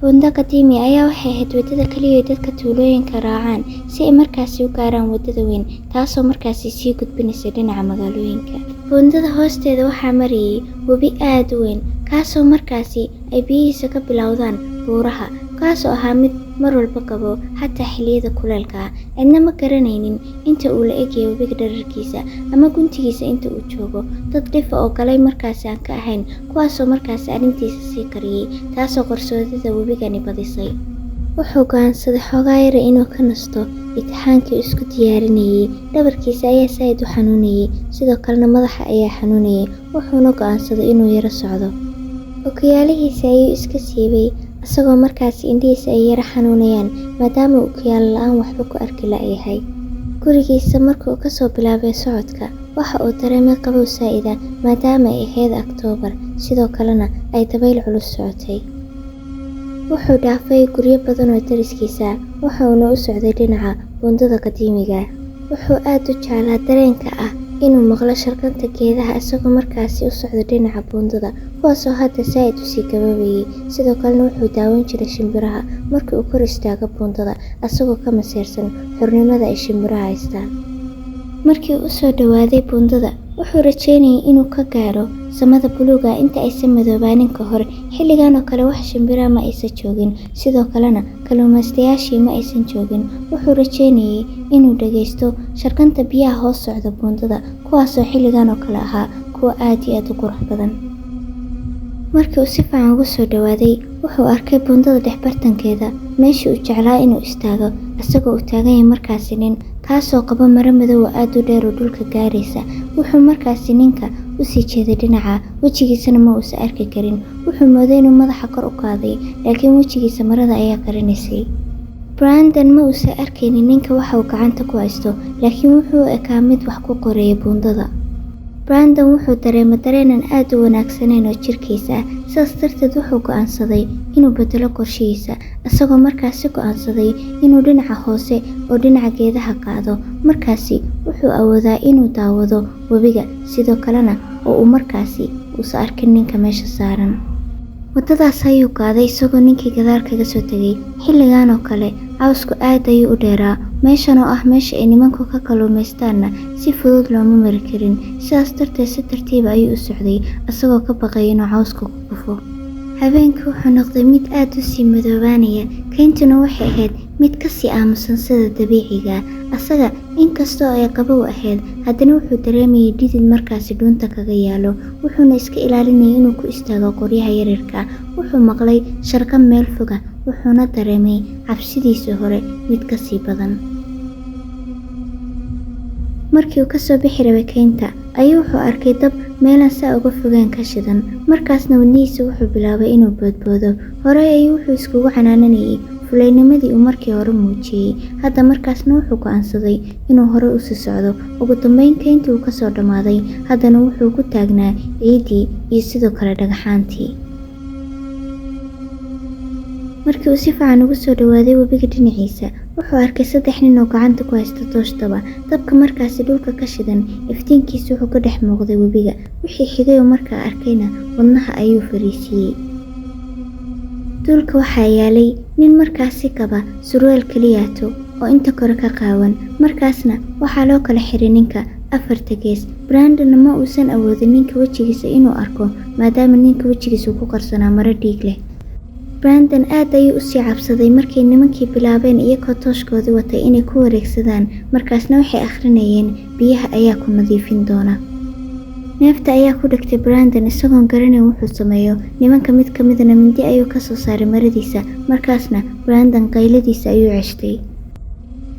Buundo qadiimi ayaa waxay ahayd waddada kaliya ee dadka tuulooyinka raacaan si ay markaasi u gaaraan waddada weyn, taasoo markaasi sii gudbinaysa dhinaca magaalooyinka. Buundada hoosteeda waxaa marayay webi aad u weyn, kaasoo markaasi ay biyihiisa ka bilowdaan buuraha, kaasoo ahaa mid mar walba qabo xataa xilliyada kuleylka ah. Cidna ma garanaynin inta uu la egyahay webiga dhererkiisa ama guntigiisa inta uu joogo. Dad dhifa oo galay markaasi aan ka ahayn, kuwaasoo markaasi arrintiisa sii qariyay, taasoo qarsoodida webigani badisay. Wuxuu go'aansaday xoogaa yar inuu ka nasto imtixaankii uu isku diyaarinayay. Dhabarkiisa ayaa saaid u xanuunayay, sidoo kalena madaxa ayaa xanuunayay, wuxuuna go'aansaday inuu yaro socdo. Okiyaalihiisa ayuu iska siibay, isagoo markaasi indhihiisa ay yara xanuunayaan maadaama uu okiyaalo la'aan waxba ku arki la'yahay. Gurigiisa markii uu kasoo bilaabay socodka, waxa uu dareemay qabow saa'id ah maadaama ay ahayd Oktoobar, sidoo kalena ay dabayl culus socotay. Wuxuu dhaafay guryo badan oo dariskiisa ah, wuxuuna u socday dhinaca buundada qadiimiga ah. Wuxuu aad u jeclaa dareenka ah inuu maqlo sharqanta geedaha isagoo markaasi u socdo dhinaca buundada, kuwaasoo hadda saaid usii gaboobayay. Sidoo kalena wuxuu daawan jiray shimbiraha markii uu kor istaago buundada, isagoo ka maseersan xornimada ay shimbiraha haystaan. Markii uu u soo dhowaaday buundada, wuxuu rajeynayay inuu ka gaaro samada buluuga inta aysan madoobaanin ka hor. Xilligan oo kale wax shimbiraha ma aysan joogin, sidoo kalena kalluumaystayaashii ma aysan joogin. Wuxuu rajeynayay inuu dhageysto sharqanta biyaha hoos socda buundada, kuwaasoo xilligan oo kale ahaa kuwo aad iyo aad u qurux badan. Markii uu si fiican ugu soo dhowaaday, wuxuu arkay buundada dhex bartankeeda, meeshii uu jeclaa inuu istaago, isagoo uu taagan yahay markaasi nin, kaasoo qaba maro madow oo aad u dheer oo dhulka gaaraysa. Wuxuu markaasi ninka u sii jeeday dhinaca, wejigiisana ma uusan arki karin. Wuxuu mooday inuu madaxa kor u qaaday, laakiin wejigiisa marada ayaa qarinaysay. Brandon ma uusan arkaynin ninka waxa uu gacanta ku haysto, laakiin wuxuu u ekaa mid wax ku qoraya buundada. Brandon wuxuu dareemay dareen aan aad u wanaagsanayn oo jirkiisa ah, sidaas darteed wuxuu go'aansaday inuu beddelo qorshihiisa, isagoo markaasi go'aansaday inuu dhinaca hoose oo dhinaca geedaha qaado. Markaasi wuxuu awoodaa inuu daawado webiga, sidoo kalena oo uu markaasi uusan arkin ninka meesha saaran. Waddadaas ayuu qaaday isagoo ninkii gadaal kaga soo tegay. Xilligan oo kale cawsku aad ayuu u dheeraa, meeshan oo ah meesha ay nimanku ka kalluumaystaanna si fudud looma mari karin. Sidaas darteed si tartiib ah ayuu u socday, isagoo ka baqaya inuu cawska ku kufo. Habeenkii wuxuu noqday mid aad u sii madoobaanaya, kayntuna waxay ahayd mid ka sii aamusan sida dabiiciga ah. Asaga inkastoo ay qabow ahayd, haddana wuxuu dareemayay dhidid markaasi dhuunta kaga yaalo, wuxuuna iska ilaalinayay inuu ku istaago qoryaha yaryarka ah. Wuxuu maqlay sharqan meel fog ah, wuxuuna dareemay cabsidiisii hore mid ka sii badan. Markii uu kasoo bixi rabay kaynta, ayuu wuxuu arkay dab meelaan saa uga fogeyn ka shidan. Markaasna wadnihiisa wuxuu bilaabay inuu boodboodo. Horey ayuu wuxuu iskugu canaananayay fulaynimadii uu markii hore muujiyey. Hadda markaasna wuxuu go'aansaday inuu hore u sii socdo. Ugu dambeyn kayntii uu kasoo dhammaaday, haddana wuxuu ku taagnaa ciiddii iyo sidoo kale dhagxaantii. Markii uu si fiican ugu soo dhowaaday webiga dhinaciisa, wuxuu arkay saddex nin oo gacanta ku haysta toosh daba. Dabka markaasi dhulka ka shidan, iftiinkiisa wuxuu ka dhex muuqday webiga. Wixii xigay oo markaa arkayna wadnaha ayuu fariisiyey. Dhulka waxaa yaalay nin markaasi qaba surwaal keliyaato oo inta kore ka qaawan. Markaasna waxaa loo kala xiray ninka afarta gees. Brandon ma uusan awoodin ninka wejigiisa inuu arko, maadaama ninka wejigiisa uu ku qarsanaa maro dhiig leh. Brandon aad ayuu u sii cabsaday markay nimankii bilaabeen iyagoo tooshkoodii watay inay ku wareegsadaan, markaasna waxay akhrinayeen biyaha ayaa ku nadiifin doona. Neefta ayaa ku dhegtay Brandon isagoon garanayn wuxuu sameeyo. Nimanka mid ka midna mindi ayuu ka soo saaray maradiisa, markaasna Brandon qayladiisa ayuu ceshtay.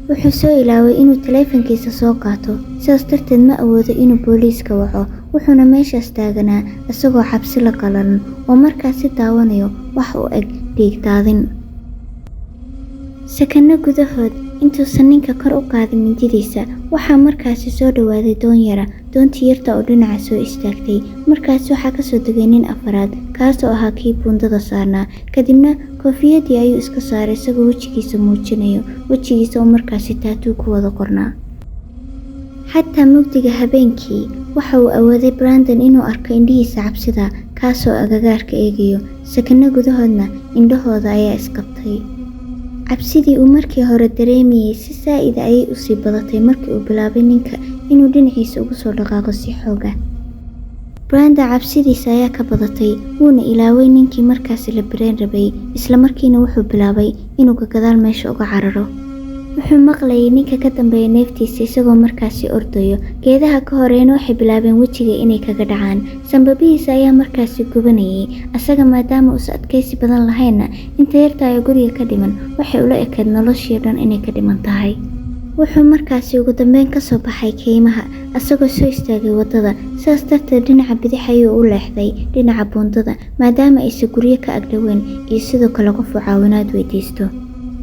Wuxuu soo ilaaway inuu taleefankiisa soo qaato, sidaas darteed ma awoodo inuu booliiska waco. Wuxuuna meeshaas taaganaa isagoo cabsi la qalalan oo markaasi daawanayo wax u eg dhiig daadin. Sakanno gudahood intuusan ninka kor u qaadin mindidiisa, waxaa markaasi soo dhowaaday doon yara, doontii yarta oo dhinaca soo istaagtay. Markaasi waxaa kasoo degay nin afaraad, kaasoo ahaa kii buundada saarnaa. Kadibna koofiyadii ayuu iska saaray isagoo wejigiisa muujinayo, wejigiisa oo markaasi taatuu ku wada qornaa. Xataa mugdiga habeenkii waxa uu awooday Brandon inuu arko indhihiisa cabsida, kaasoo agagaarka eegayo. Sakano gudahoodna indhahooda ayaa isqabtay. Cabsidii uu markii hore dareemayay si saa'id ah ayay u sii badatay markii uu bilaabay ninka inuu dhinaciisa ugu soo dhaqaaqo si xoog ah. Brandon cabsidiisa ayaa ka badatay, wuuna ilaaway ninkii markaasi la birayn rabay, isla markiina wuxuu bilaabay inuu gadaal meesha uga cararo. Wuxuu maqlayay ninka ka dambeeya neeftiisa isagoo markaasi ordayo. Geedaha ka horeeyana waxay bilaabeen wejiga inay kaga dhacaan. Sanbabihiisa ayaa markaasi gubanayay. Asaga maadaama uusan adkaysi badan lahaynna, inta yarta ee guriga ka dhiman waxay ula ekayd noloshii dhan inay ka dhiman tahay. Wuxuu markaasi ugu dambeyn ka soo baxay keymaha, asagoo soo istaagay waddada. Sidaas darteed dhinaca bidix ayuu u leexday dhinaca buundada, maadaama aysan guryo ka ag dhoweyn iyo sidoo kale qof uu caawinaad weydiisto.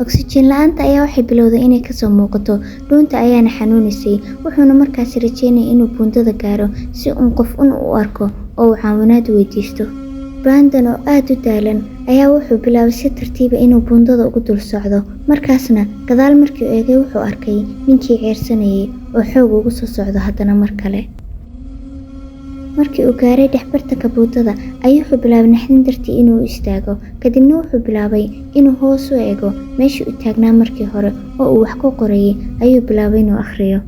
Oksijiin la'aanta ayaa waxay bilowday inay kasoo muuqato, dhuunta ayaana xanuunaysay. Wuxuuna markaasi rajeynayay inuu buundada gaaro si uun qof un u arko oo uu caawinaad weydiisto. Brandon oo aad u daalan ayaa wuxuu bilaabay si tartiib ah inuu buundada ugu dul socdo. Markaasna gadaal markii uu eegay wuxuu arkay ninkii ceyrsanayay oo xoog ugu soo socdo haddana mar kale. Markii uu gaaray dhexbartanka buundada ayuu wuxuu bilaabay naxdin dartii inuu istaago. Kadibna wuxuu bilaabay inuu hoos u eego meeshii uu taagnaa markii hore oo uu wax ku qorayay ayuu bilaabay inuu akhriyo.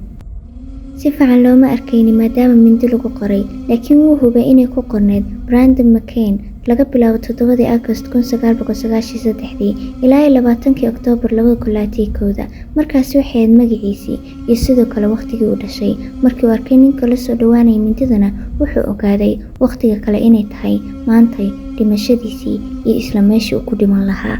Si fiican looma arkaynin maadaama mindi lagu qoray, laakiin wuu hubay inay ku qorneyd Brandon McCain laga bilaabo 7 Agost 1993 ilaa 20 Oktoobar 2021. Markaasi waxay ahayd magaciisii iyo sidoo kale waqtigii uu dhashay. Markii uu arkay ninka la soo dhowaanaya mindidana, wuxuu ogaaday waqtiga kale inay tahay maantay dhimashadiisii iyo isla meeshii uu ku dhiman lahaa.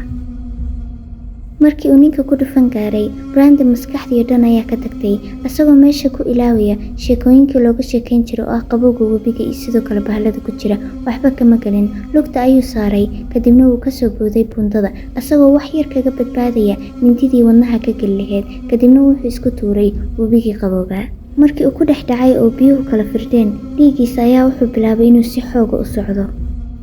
Markii uu ninka ku dhufan gaaray, Brandon maskaxdii oo dhan ayaa ka tagtay, asagoo meesha ku ilaawaya sheekooyinkii looga sheekeyn jiray oo ah qabowga webiga iyo sidoo kale bahalada ku jira. Waxba kama gelin, lugta ayuu saaray, kadibna wuu ka soo booday buundada, asagoo wax yar kaga badbaadaya mindidii wadnaha ka geli lahayd. Kadibna wuxuu isku tuuray webigii qaboobaa. Markii uu ku dhex dhacay oo biyuhu kala firdheen, dhiiggiisa ayaa wuxuu bilaabay inuu si xoog ah u socdo.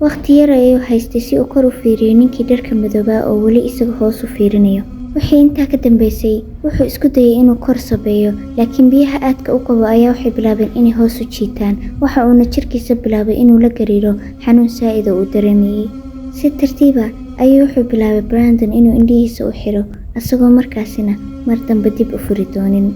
Waqti yar ayuu haystay si uu kor u fiiriyo ninkii dharka madoobaa oo weli isaga hoos u fiirinayo. Wixii intaa ka dambeysay, wuxuu isku dayay inuu kor sabeeyo, laakiin biyaha aadka u qabo ayaa waxay bilaabeen inay hoos u jiitaan. Waxa uuna jirkiisa bilaabay inuu la gariiro xanuun saa'id oo uu dareemayay. Si tartiib ah ayuu wuxuu bilaabay Brandon inuu indhihiisa u xiro, asagoo markaasina mar dambe dib u furi doonin.